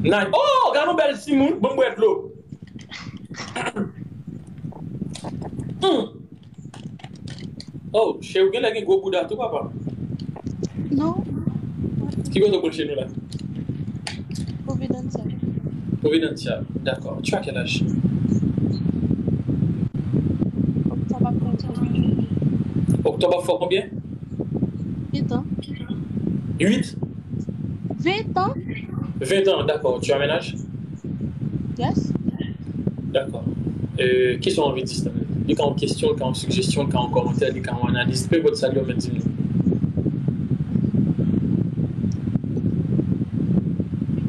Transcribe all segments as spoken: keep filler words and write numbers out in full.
Nice. Oh, gade yon bèl timoun. Bon, bwè dlo. Hmm. Oh, cheri, ou genlè gen gwo bouda tou, papa. Non. Ki kote w konn cheri la? Providencia. Providencia, d'accord. Tu as quel âge? Octobre ap fè combien? Huit ans. Huit? Vingt ans. Vingt ans, d'accord. Tu as un ménage? Yes. Dakò. Euh, kisa w anvi di sa? Li ka yon kesyon, li ka yon sijesyon, li ka yon kòmantè, li ka yon analiz. Nenpòt sa li yo mèt di m li.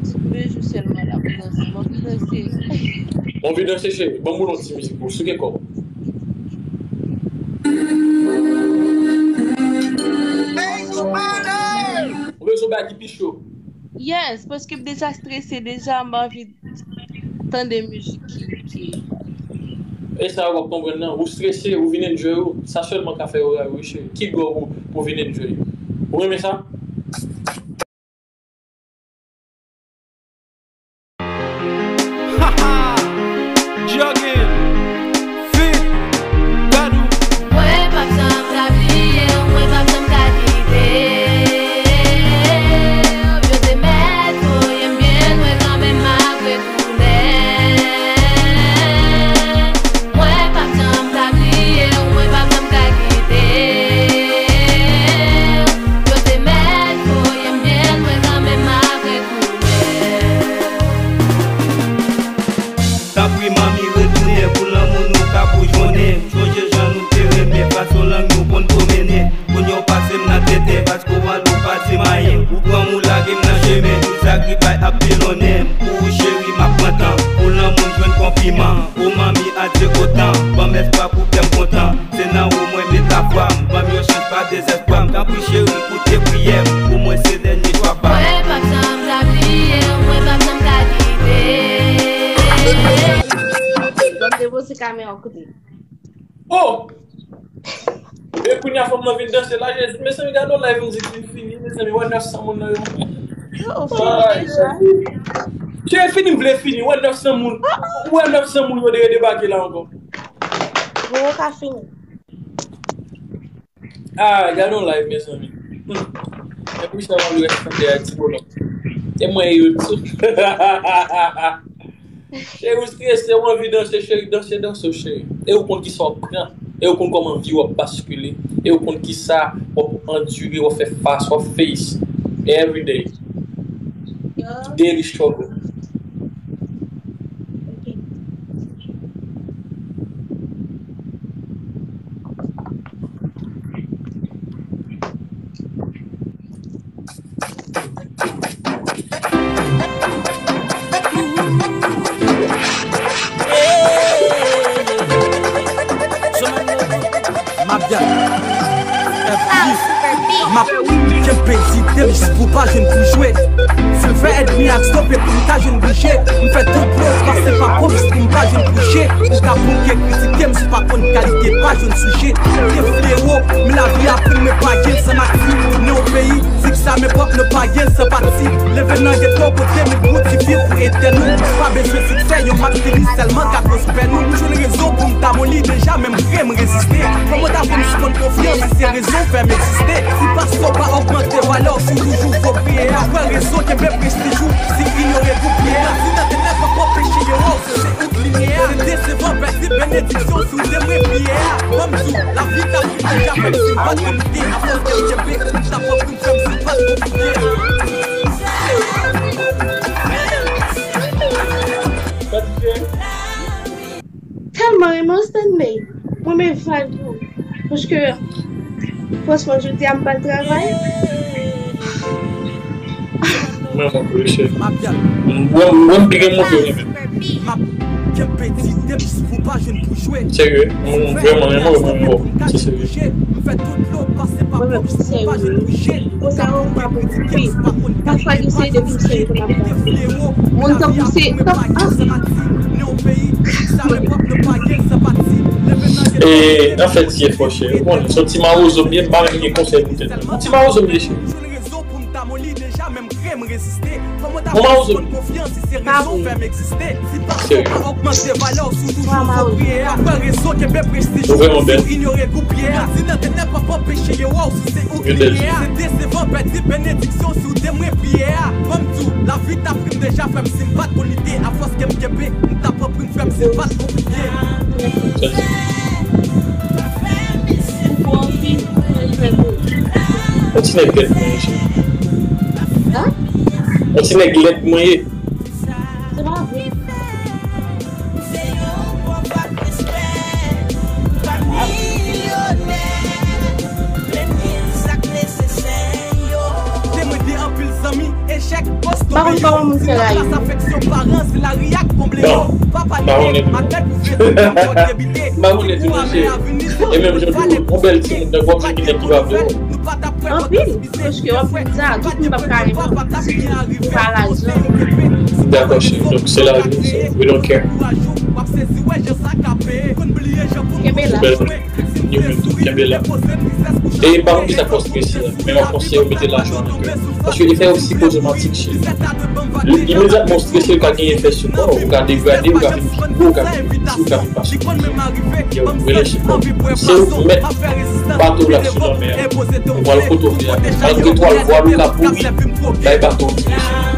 Ti bejou sèlman la pou danse. Bon, ki danse. Bon, ki danse, cheri. Ban m boule yon ti mizik pou w. Souke kò w. Ou bezwen bagay ki pi cho? Yes, paske m deja strese, deja m anvi tande mizik ki, ki E sa w ap konprann nan, ou strese, ou vin enjoy ou, sa sèlman ka fè yo rayi w, cheri. Ki dwòg ou pou vin enjoy? Ou renmen sa? Jogging, fit, Dadou. Mwen p ap janm ka bliye w, mwen p ap janm ka kite w. Yo te mèt voye m byen lwen kanmenm malgre koulè. Mwen p ap janm ka bliye w, mwen p ap janm ka kite w. Yo te mèt voye m byen lwen kanmenm malgre koulè. Tanpri manmi retounen pou lanmou nou ka boujonnen. M chonje jan nou te renmen, fason lang nou konn pwomennen. Kounye w pase m nan tenten, paske w anlè w pa di m anyen. Ou pran m ou lage m nan chemen, tout zagribay ap pilonnen m. Pou ou cheri m ap pran tan, pou lanmou n jwenn konpliman. O manmi adye otan, ban m espwa pou kè m kontan. Se nan ou mwen met lafwa m, ban m yon chans pa dezespwa m. Tanpri cheri koute priyè m, pou mwen se dènye chwa pa m. Mwen p ap janm ka bliye w, mwen p ap janm ka kite w. Ban m depoze kamera w kote. Oh! E kounye a fanm nan vin danse la, Jezi. Mezanmi, gade yon live mizik vin fini, mezanmi, wè nèf san moun nan yo. Yo, fini deja. Cheri, fini, m vle fini, wè nèf san moun. Wè nèf san moun yo de debake la ankò. Bon, ou ka fini. Ah, gade yon live, mezanmi. Hmm. E pou sa, mwen lwe tande a ti bolon. E mwen, yo tou. Cheri, ou strese, ou anvi danse, cheri, danse, danse, cheri. E ou konn kisa w ap pran. E ou konn kòman vi w ap baskile. E ou konn kisa w ap andire, w ap fè fas, w ap face. Every day. Daily struggle. Mafya. F P. M ap kenbe ti tem jis pou pa jwenn pou jwe. Silver edmi ak stop epi m ka jwenn bouje. M fè tout dlo pase pa pwòp jis pou m pa jwenn bouje. Ou ka bouke kritike m si w pa konn kalite pa jwenn souje. M te flewo, men lavi aprann mwen pa gen sanmati. Ne yon peyi, siksa men pwòp nou pa gen sanpati. Leve nan geto kote nou pran ti fi pou etèn nou. Pa bezwen siksè, yon mak tenis sèlman ka pè nou. M jwenn rezon pou m ta moli deja, men m fè m reziste. Kòman ta fè m sispann konfyans si se rezon fè m egziste? Si pastè w pa ogmante valè w si w toujou vo priye a, pran rezon kenbe prestij ou si inyore gwo priye a. Si nan tenèb pa pwòp peche yo wè w, se se ou k limyè a. Se desevan pèdi benediksyon si w temwen priye a. Ban m di w, lavi ta pi deja fè m si m pa t konn te afòs ke m kenbe, m ta pwòp pou m fè m si m pa t konn priye a. Tèlman renmen Stanley. Mwen men vibe ou. Paske, franchman, jodi a m pral travay. Mwen, mwen, mwen, cheri. Mwen, mwen, pi gen moun ke renmen. M ap kenbe ti tem pou pa jwenn pou jwe. Serye, mwen, mwen, vrèman renmen, mwen, mwen, mwen, se serye. Mwen menm, serye. Konsa yo pa bon. Wi. Pafwa gen seri de konsèy ke m ap ba. Moun tankou se, ah. E, anfèt, ti efò, cheri. Ou konnen, se yon ti mawozo m ye, m pa menm gen konsèy pou tèt mwen. Yon ti mawozo m ye, cheri. Mwen pa oze. Serye. Ou vrèman bèl. Ou bèl fi. Yon ti nèg lèd mwen ye, cheri. Yon ti nèg lèd mwen ye. Echèk, posto, pa konn kòman moun fè rayi. Bon, pa konnen. Pa konnen tou, mesye. E menm jan tou, yon bèl timoun nan, yon ti nèg ki pa vle w. Anpil, paske w ap di sa, tout moun p ap ka renmen w. Ou pa rason. Dakò, cheri. Donk, se lavi, so we don't care. Kenbe la. Bèl moun. Yo menm tou, kenbe la. E pa konn kisa k fè w strese a, men m ap konseye w mete lajwa nan kè w. Paske efè oksikozomati, cheri. Imedyatman w strese, l ka gen efè sou kò w, ou ka degrade, ou ka vin pi gwo, ou ka vin pi piti, ou ka vin pa sipòte. Yo, relationship. Se ou k mèt bato w la sou lanmè a. Ou pral kote w vle a. Malgre twal vwal ou ka pouri, bay bato w ti mesye.